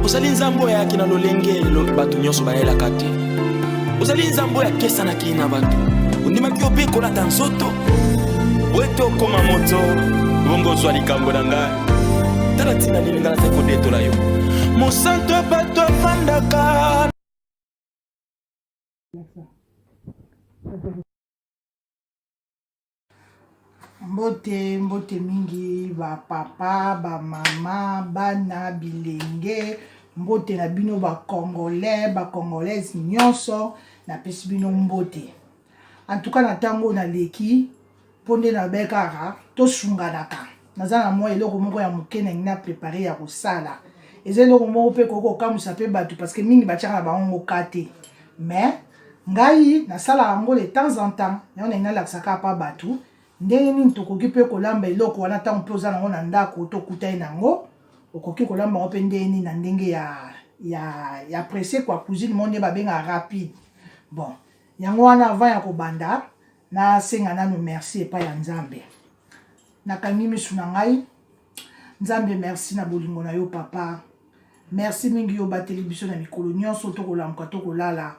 Ozali Nzambe oyo ayaki na lolenge bato nyonso bayelaka te. Ozali Nzambe oyo akesanaki na bato. Ondimaki yo mpe kolata nzoto po ete okoma moto, bongo ozwa likambo na ngai. Tala ntina nini ngai nazali kodetola yo. Mosantu ya bato afandaka. Mbote mbote mingi ba papa ba mama bana bilenge mbote na bino ba congolais ba congolaise nyonso napesi bino mbote en tout cas na ntango oyo naleki mpo nde nalobaki kaka tosunganaka naza na mwa eloko moko ya moke nangi na prepare ya kosala eza eloko moko mpe ekoki kokamwisa mpe bato parce que mingi batiaka na bango ngo ka te mais Ngai nasalaka yango de temps en temps, yango nalingi nalakisa kaka pa batu ndenge nini tokoki pe kolamba eloko wana ntango pe oza nango na ndako to okutani na yango, okoki kolamba yango pe ndenge nini na ndenge ya ya ya presse quoi, cuisine moko nde babengaka rapide. Bon, yango wana avant ya kobanda nasenga nanu merci epai ya Nzambe. Nakangi misu na ngai. Nzambe merci na bolingo na yo papa. Merci mingi yo obateli biso na mikolo nyonso tokolamuka tokolala.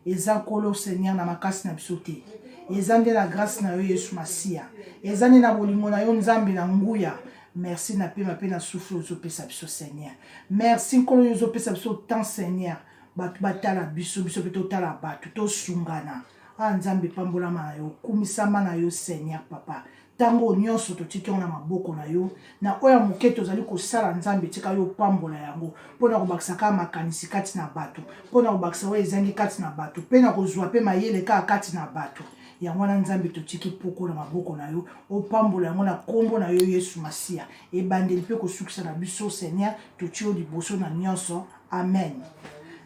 Eza Nkolo Seigneur na makasi na biso te. Eza nde na grâce na yo Yesu Masiya. Eza nde na bolingo na yo Nzambe na nguya. Merci na pema pe na souffle ozopesa biso Seigneur. Merci Nkolo yo ozopesa biso temps Seigneur. Bato batala biso, biso pe totala bato, tosungana. Ah Nzambe pambolama na yo, kumisama na yo Seigneur papa. Tango oyo nionso totiki yango na maboko na yo, na oyo ya moke tozali kosala, Nzambe, tika yo opambola yango, mpo na kobakisa kaka makanisi kati na bato, mpo na kobakisa oyo ezangi kati na bato, mpe na kozua mpe mayele kaka kati na bato. Yango wana, Nzambe, totiki poko na maboko na yo, opambola yango na Nkombo na yo, Yesu Masiya, ebandeli mpe kosukisa na biso, Seigneur, totie yo liboso na nionso. Amen.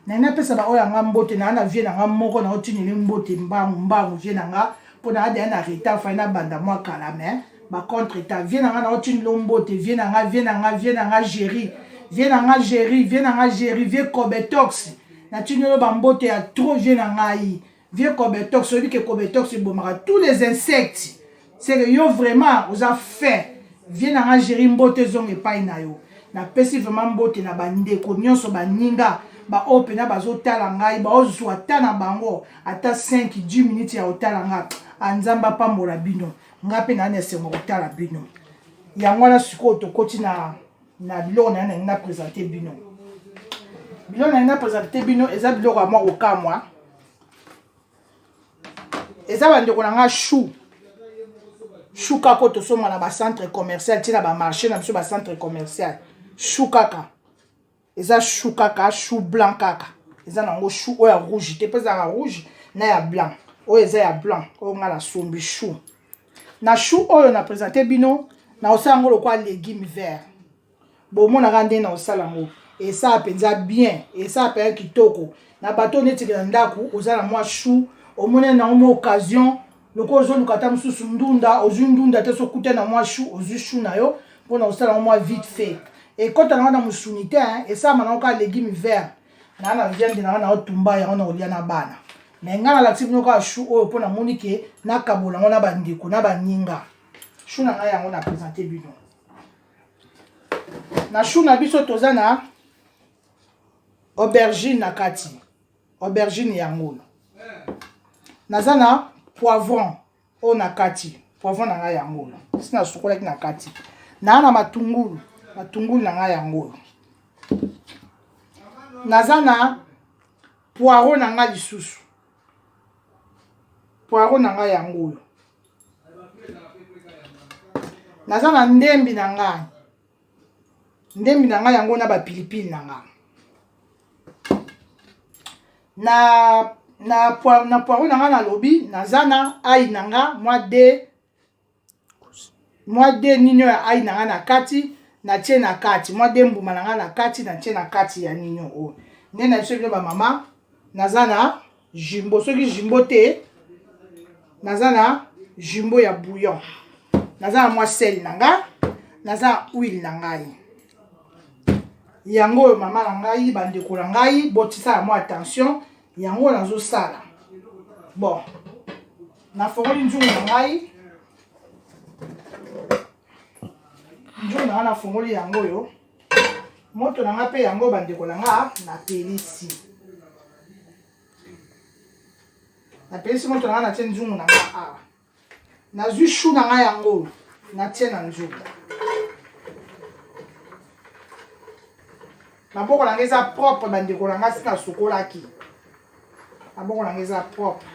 Nalingi napesa ba oyo ya nga mbote na na vie na nga moko na otineli mbote mbangu mbangu vie na nga mpo na deya na retard fai nabanda mwa kala mais ba contre temps vie na nga na otineli mbote vie na nga vie na nga vie na nga Jerry vie na nga Jerry vie na nga Jerry vie Kobetox natineli ba mbote ya trop vie na ngai Vieux Cobetox, oyebi ke Cobetox ebomaka tous les insectes. C'est que yo vraiment oza fin. Vieux na nga Jerry mbote ezonga epai na yo. Napesi vraiment mbote na bandeko nyonso baninga baoyo mpena bazotala ngai baozwa ata na bango ata 5 10 minutes ya kotala nga. A Nzambe apambola bino. Nga mpe naa na esengo kotala bino. Yango wana sikoyo tokoti na na biloko na ye na presente bino. Biloko na ye na presente bino eza biloko ya mwa kokamwa. Eza bandeko na nga chou chou kaka oyo tosomba na bacentre commercial ti na bamarché na biso bacentre commercial chou kaka eza chou kaka chou blanc kaka eza nango chou oyo ya rouge te mpo ezalaka rouge na ya blanc oyo eza ya blanc oyo nga nasombi chou na chou oyo na presente bino nakosala yango lokola legume vert Bomonaka ndenge na kosala yango esala mpenza bien, esala mpenza kitoko. Na bato oyo neti na ndako oza na mwa chou, omonani nango mwa occasion, lokola ozoluka ata mosusu ndunda, ozwi ndunda te, soki okutani na mwa chou, ozwi chou na yo mpo na kosala yango mwa vite fait. Ekota nango na mosuni te, esalama nango kaka legume vert. Naa na viande na nga naotumba yango na kolia na bana. Mais nga nalakisi bino kaka chou oyo mpo namoni ke nakabola yango na bandeko na baninga. Chou na ngai yango na presente bino. Na chou na biso toza na aubergine na kati. Aubergine yango. Naza na poivron oyo na kati. Poivron na ngai yango. Si nasukolaki na kati. Naa na matungulu. Matungulu na ngai yango. Naza na poireau na ngai lisusu. Poireau na ngai yango oyo. Naza na ndembi na ngai. Ndembi na ngai yango na ba pilipili na ngai. Na na na poireau na ngai nalobi naza na ail na ngai mwa de mwa de nini oyo ya ail na ngai na kati natie na kati mwa de mbuma na ngai na kati natie na kati ya nini oyo nde na biso bino ba mama naza na jumbo soki jumbo te naza na jumbo ya bouillon naza na mwa sel na nga naza na huile na ngai yango oyo mama na ngai bandeko na ngai botisala mwa attention yango nazosala bon nafongoli nzungu na ngai nzungu na ngai nafongoli yango oyo. Moto na nga mpe yango bandeko na nga napelisi. Napelisi moto na nga natie nzungu na nga awa. Nazwi chou na nga yango natie na nzungu. Maboko na nga eza propre bandeko na nga si nasukolaki. Maboko na nga eza propre.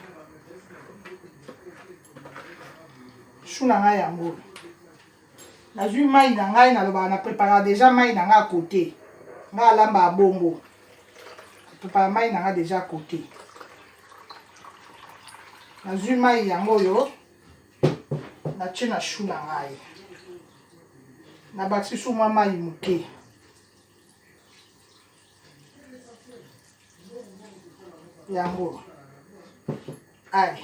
Chou na nga yango. Nazwi mai na ngai nalobaka na preparaka deja mai na ngai kote. Ngai alambaka bongo. Prepara mai na ngai deja kote. Nazwi mai yango oyo natie na chou na ngai. Nabakisi su mwa mai moke. Yango. Allez.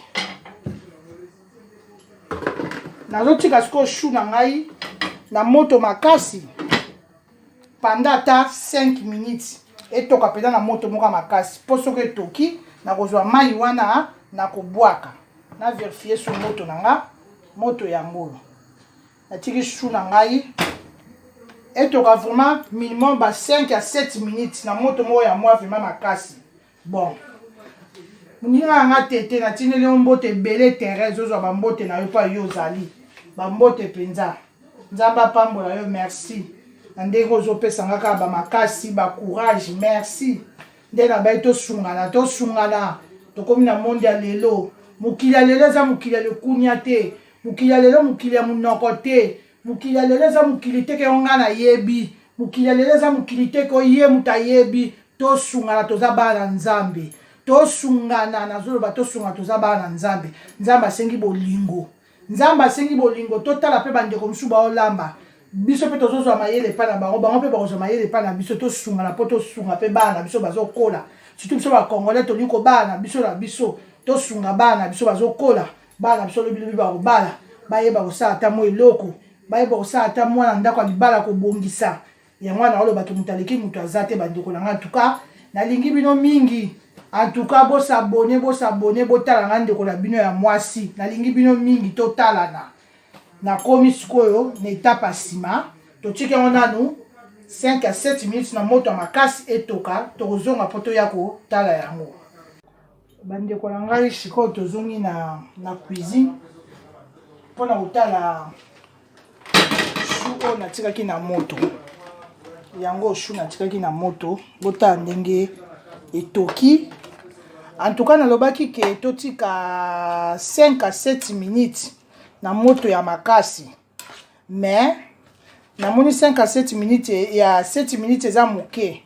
Nazotika sikoyo chou na ngai na moto makasi pendant ata 5 minutes etoka mpenza na moto moko ya makasi mpo soki etoki nakozwa mai wana nakobwaka na verifie su moto na nga moto yango oyo natiki chou na ngai etoka vraiment minimum ba 5 à 7 minutes na moto moko ya mwa vraiment makasi Bon. Moninga na nga tete natindeli yo mbote ebele Therèse ozwa bambote na yo mpo yo ozali bambote mpenza. Nzambe apambola yo merci na ndenge ozopesa nga kaka bamakasi ba courage merci nde nabai tosungana tosungana tokomi na monde ya lelo mokili ya lelo eza mokili ya likunia te mokili ya lelo mokili ya monoko te mokili ya lelo eza mokili te ke yo nga nayebi mokili ya lelo eza mokili te ke ye moto ayebi Tosungana toza bana nzambe. Tosungana nazoloba tosungana toza bana nzambe. Nzambe asengi bolingo. Nzambe asengi bolingo totala pe bandeko mosusu baolamba. Biso pe tozozwa mayele epai na bango, bango pe bakozwa mayele epai na biso. Tosungana po tosunga pe bana na biso bazokola. Surtout biso ba congolais tolingi kobala na biso na biso. Tosunga bana na biso bazokola. Bana na biso lobi lobi bakobala. Bayeba kosala ata mwa eloko. Bayeba kosala ata mwana ndako ya libala kobongisa. Yango wana naoloba ke moto aleki moto aza te bandeko na nga en tout cas nalingi bino mingi en tout cas bo s'abonner bo s'abonner botala nga ndeko na bino ya mwasi nalingi bino mingi totalana nakomi sikoyo na etape ya nsima totiki yango nanu 5 à 7 minutes na moto ya makasi etoka tokozonga mpo toya kotala yango bandeko na ngai sikoyo tozongi na, na cuisine mpo na kotala chou oyo natikaki na moto yango chou natikaki na moto botala ndenge etoki en tout cas nalobaki ke totika 5 à 7 minutes na moto ya makasi mais namoni 5 à 7 minutes ya 7 minutes eza moke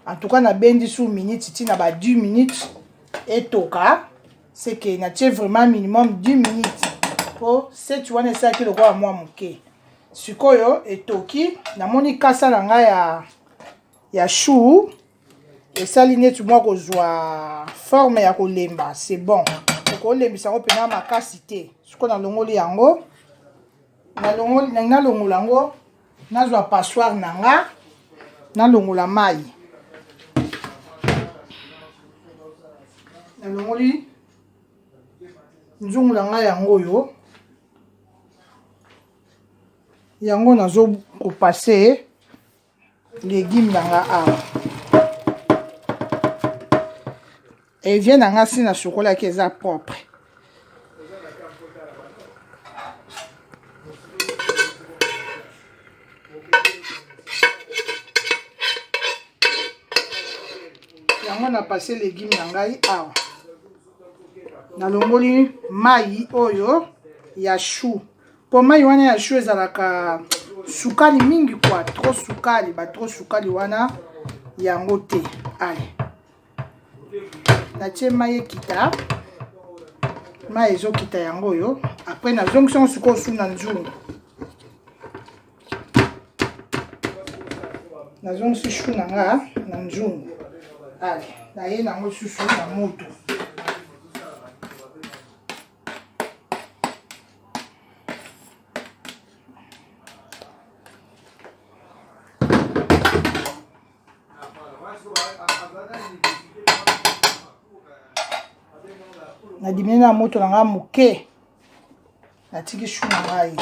en tout cas nabendi su minute ntina ba 10 minutes etoka c'est que natie vraiment minimum 10 minutes po 7 wana esalaki lokola mwa moke sikoyo etoki namoni kasa na ngai ya, ya chou esali neti mwa kozwa forme ya kolemba c'est bon okolembisa yango mpena makasi te sikoyo nalongoli yango nalongola yango nazwa passoire na nga nalongola mai nalongoli nzungu na ngai yango oyo yango nazo kopase legume na nga awa evie na nga si nasukolaki eza propre yango na passe legume na ngai awa nalongoli mai oyo ya chou po mai wana ya chou ezalaka sukali mingi kua trop sukali ba trop sukali wana yango te ale natie mai ekita mai ezokita yango oyo apres nazongisi yango sikoyo su na nzungu nazongisi chou na nga na nzungu ale naye nango lisusu na moto nadimini na moto na ngai moke natiki shu na ngai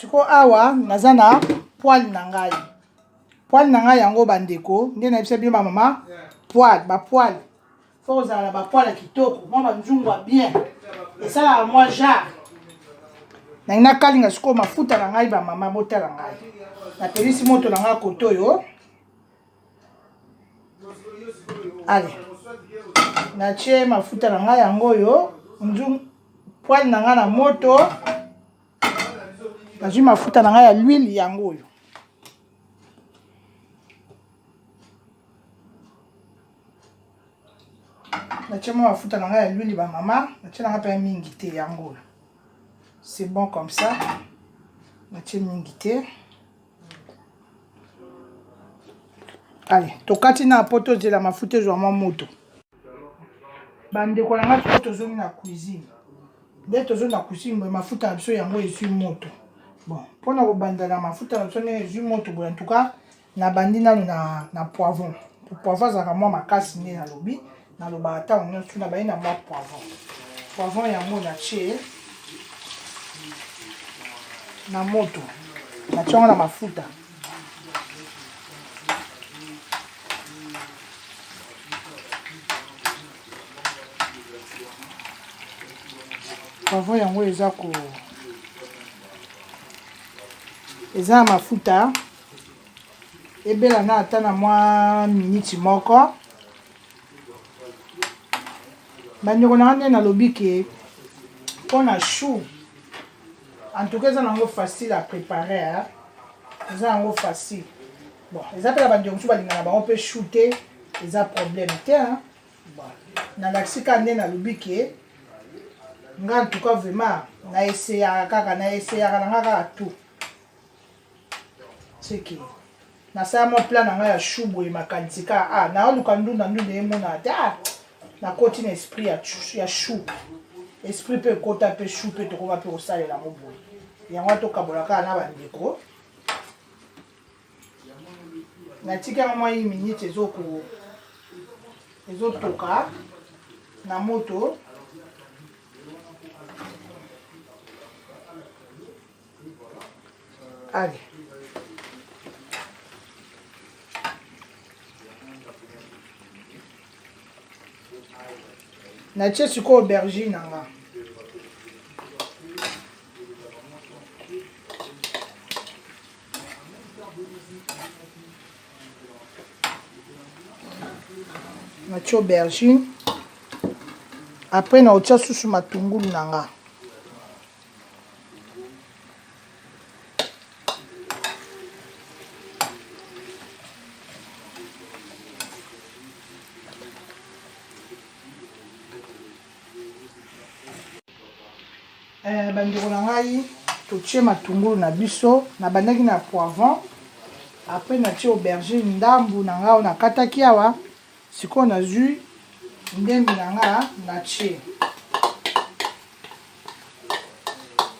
sikoyo awa naza na poile na ngai. Poile na ngai yango bandeko, nde nayebisa bino ba mama, poile, ba poile. Faut kozala na ba poile ya kitoko, mwa ba nzungu ya bien. Esalaka mwa genre. Nangi nakalinga sikoyo mafuta na ngai ba mama botala ngai. Napelisi moto na ngai koto oyo. Allez. Natie mafuta na ngai yango oyo, nzungu poile na ngai na moto. Nazwi mafuta na ngai ya l'huile yango oyo. Natie mwa mafuta na ngai ya l'huile ba mama, natie na ngai mpe mingi te yango oyo. C'est bon comme ça. Natie mingi te. Allez, tokati na po tozela mafuta ezwa mwa moto. Bandeko na ngai sikoyo tozongi na cuisine. Nde tozongi na cuisine boye mafuta na biso yango ezwi moto. Bon, mpona kobanda na mafuta na biso ndenge ezwi moto boye en tout cas nabandi nanu na, na poivron. Poivron azalaka mwa makasi nde nalobi, nalobaka ntango nyonso nabandi na mwa poivron. Poivron yango natie na moto, natie yango na mafuta. Poivron yango eza ko eza na mafuta ebela na ata na mwa miniti moko. Bandeko na nga nde nalobi ke mpo na chou en tout cas eza nango facile à préparer hein? Eza yango facile. Bon, eza mpe na bandeko mosusu balingaka bango mpe chou te, eza problème te hein? Bon, nalakisi kaka nde nalobi ke nga en tout cas vraiment na essayaka kaka, na essayaka na nga kaka tout. C'est que nasala mwa plan na ngai ya chou boye makanisi kaka ah, naoluka ndunda ndunda emonana te ah, nakoti na esprit ya, ya chou esprit mpe ekota mpe chou mpe tokoka mpe kosalela yango boye yango wana tokabola kaka na bandeko natiki yango mwa une minute ezoko ezotoka na moto. Allez. Natie sikoyo aubergine na nga. Natie aubergine. Après naotia susu matungulu na nga. Eh, bandeko na ngai totie matungulu na biso. Nabandaki na poivron, après natie aubergine ndambu na ngai oyo nakataki awa. Sikoyo nazwi ndembi na nga natie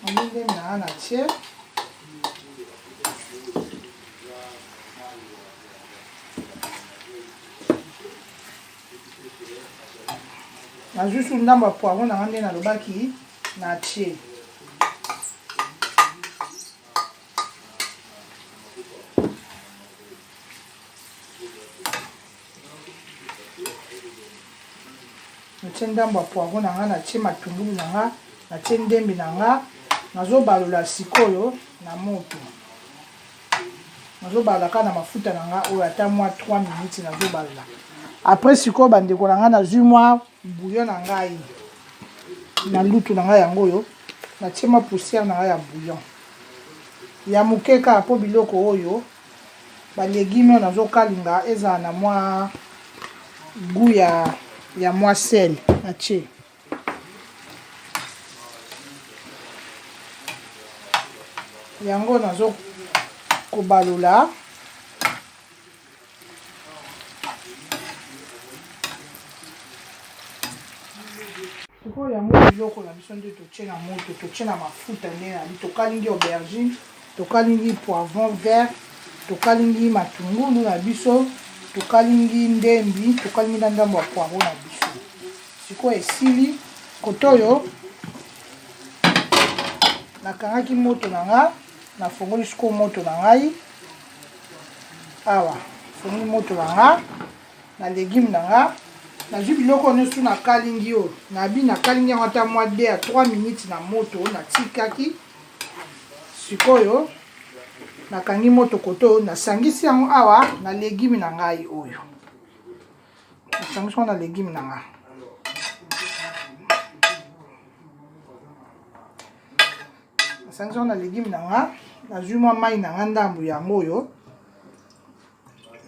ndembi na nga natie nazwi su ndambo ya poivron na nga nde nalobaki natie. Natie ndambo ya poivron na nga, natie matungulu na nga, natie ndembi na nga, nazobalola sikoyo na moto. Nazobalola kaka na mafuta na nga oyo ata mwa 3 minutes nazobalola. Après sikoyo bandeko na nga nazwi mwa bouillon na ngai na lutu na ngai yango oyo, natie mwa poussière na ngai ya bouillon ya moke kaka mpo biloko oyo ba legumes oyo nazokalinga ezala na mwa goût ya, ya mwa sel natie. Yango nazo kobalola. Sikoyo yango biloko na biso nde totie na moto, totie na mafuta nde na tokalingi aubergine, tokalingi poivron vert, tokalingi matungulu na biso, tokalingi ndembi, tokalingi na ndambo ya poireau na biso. Sikoyo esili kote oyo nakangaki moto na nga, nafongoli sikoyo moto na ngai. Awa fongi moto na nga na legume na nga, nazwi biloko nyonso nakalingi oyo nabi nakalingi yango ata mwa 2 à 3 minutes na moto natikaki. Sikoyo nakangi moto koto, nasangisi yango awa na legume na ngai oyo, nasangisi yango na legume na ngai. Nasangisi yango na legume na nga, nazwi mwa mai na nga ndambu yango oyo,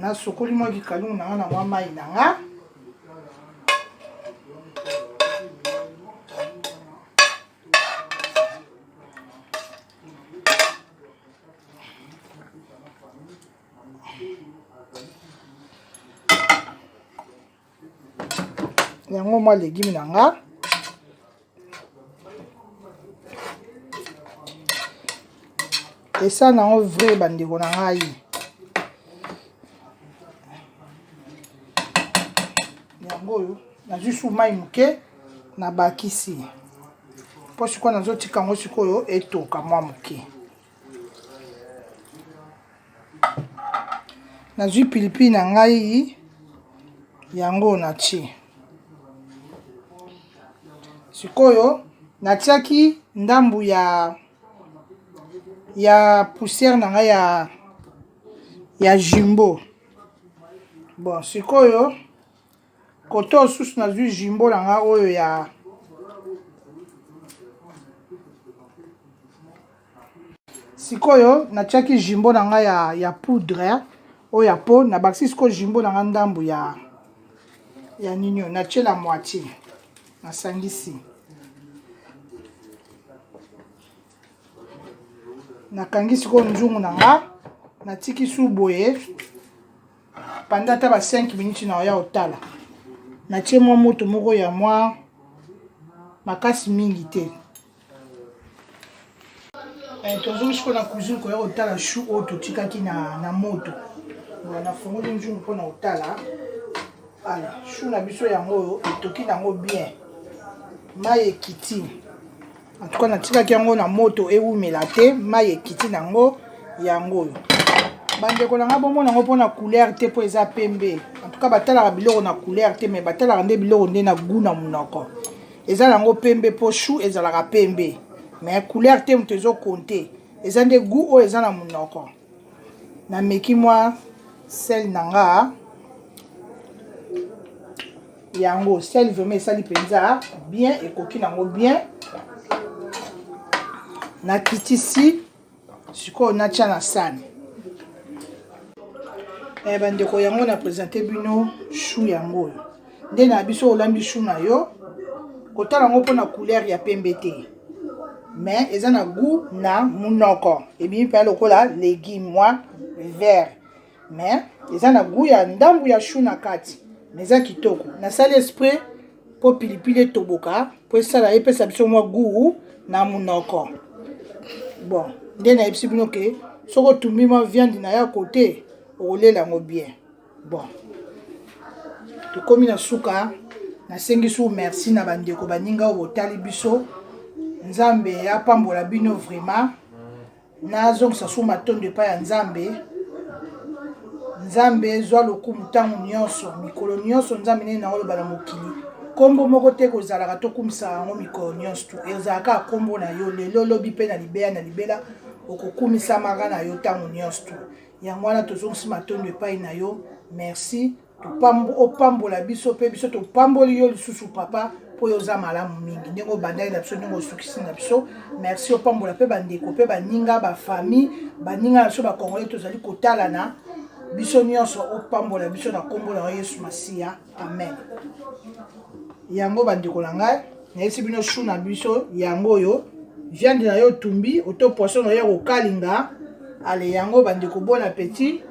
nasokoli mwa kikalungu na nga na mwa mai na nga. Yango mwa legume na nga. Esa nango vrai bandeko na ngai. Yango oyo nazwi su mai moke nabakisi mpo sikoyo nazotika yango sikoyo etoka mwa moke. Nazwi pilipili na ngai yango natie. Sikoyo natiaki ndambu ya poussière na ngai ya jumbo. Bon, sikoyo koto mosusu nazwi jumbo na ngai oyo ya sikoyo natiaki jumbo na ngai ya poudre oyo ya po, nabakisi sikoyo jumbo na ngai ndambu ya nini oyo natie la moitié, nasangisi, nakangi sikoyo nzungu na nga, natiki su boye panda ata ba 5 minutes na oya otala. Natie mwa moto moko ya mwa makasi mingi te. Tozongi sikoyo na cuisine koya kotala chou oyo totikaki na moto. Nafungoli nzungu mpona kotala. Ala, chou na biso yango oyo etoki nango bien, mai ekiti. En tout cas natikaki yango na moto ewumela te, mai ekiti nango yango oyo. Bandeko na nga, bomona yango mpona couleur te, mpo eza pembe. En tout cas batalaka biloko na couleur te, mais batalaka nde biloko nde na goût na monoko. Eza nango pembe mpo chou ezalaka pembe, mais couleur te moto ezokonte, eza nde goût oyo eza na monoko. Nameki mwa sel na nga yango, sel vraiment esali mpenza bien, ekoki nango bien. Nakitisi sikoyo natia na sani. Bandeko, yango na présente bino chou yango oyo nde na biso. Olambi chou na yo, kotala yango mpona couleur ya pembe te, mais eza na goût na monoko, ebimi mpenza lokola légume mwa vert, mais eza na goût ya ndambu ya chou na kati, mais eza kitoko. Nasali esprit mpo pilipili etoboka, mpo esala epesa biso mwa goût na monoko. Bon, nde nayebisi bino ke soki otumbi mwa viande na ya kote, okolela yango bien. Bon, tokomi na suka. Nasengi su merci na bandeko baninga oyo botali biso. Nzambe apambola bino vraiment. Nazongisa su matondo epai ya Nzambe. Nzambe zwa lokumu ntango nyonso, mikolo nyonso. Nzambe, ndenge naoloba na mokili, nkombo moko te kozalaka tokumisaka yango mikolo nyonso tu, ezalaka kaka nkombo na yo, lelo, lobi mpe na libela na libela, okokumisamaka na yo ntango nyonso tu. Yango wana tozongisi matondo epai na yo. Merci, opambola biso mpe biso topamboli yo lisusu papa, mpo oyo oza malamu mingi, ndenge obandaki na biso, ndenge osukisi na biso. Merci, opambola mpe bandeko mpe baninga, bafamille, baninga na biso bakongole tozali kotalana biso nyonso, opambola biso na nkombo na yo Yesu Masiya, amen. Yango bandeko na ngai, nayebisi bino chou na biso yango oyo, viande na yo otumbi oto poisson na yo ya kokalinga. Ale, yango bandeko, bon appétit.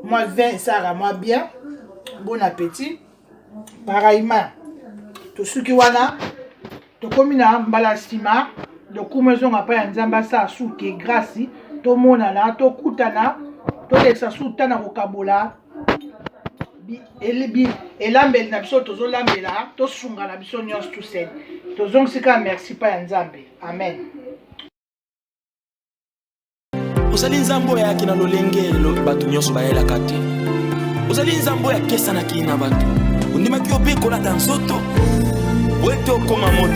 Mwa vin esalaka mwa bien. Bon appétit. Pareillement, tosuki wana, tokomi na mbala nsima. Lokumu ezonga mpa ya Nzambe, asala suke grâce, tomonana, tokutana, tolekisa su ta na kokabola elambeli na biso tozolambela, tosunga na biso nyonso tusene. Tozongisi kaka merci mpa ya Nzambe, amen. Ozali Nzambe oyo ayaki na lolenge bato nyonso bayelaka te. Ozali Nzambe oyo akesanaki na bato. Ondimaki yo mpe kolata nzoto po ete okoma moto.